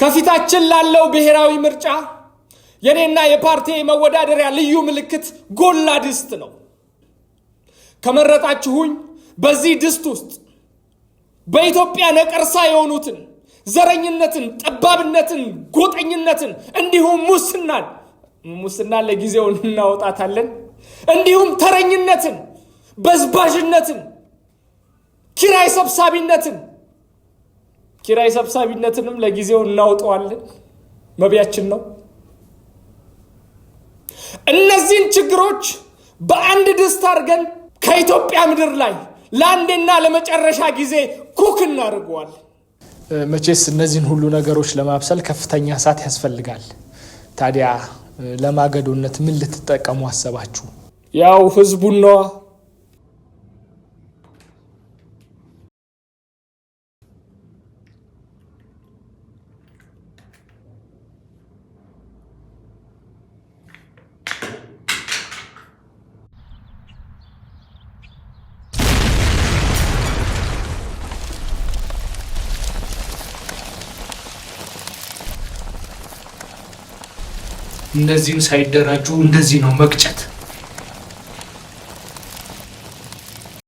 ከፊታችን ላለው ብሔራዊ ምርጫ የኔና የፓርቲ መወዳደሪያ ልዩ ምልክት ጎላ ድስት ነው። ከመረጣችሁኝ በዚህ ድስት ውስጥ በኢትዮጵያ ነቀርሳ የሆኑትን ዘረኝነትን፣ ጠባብነትን፣ ጎጠኝነትን እንዲሁም ሙስናን ለጊዜው እናወጣታለን፣ እንዲሁም ተረኝነትን፣ በዝባዥነትን፣ ኪራይ ሰብሳቢነትን ኪራይ ሰብሳቢነትንም ለጊዜው እናውጠዋለን፣ መብያችን ነው። እነዚህን ችግሮች በአንድ ድስት አድርገን ከኢትዮጵያ ምድር ላይ ለአንዴና ለመጨረሻ ጊዜ ኩክ እናደርገዋለን። መቼስ እነዚህን ሁሉ ነገሮች ለማብሰል ከፍተኛ እሳት ያስፈልጋል። ታዲያ ለማገዶነት ምን ልትጠቀሙ አሰባችሁ? ያው ህዝቡን ነዋ። እነዚህን ሳይደራጁ እንደዚህ ነው መግጨት።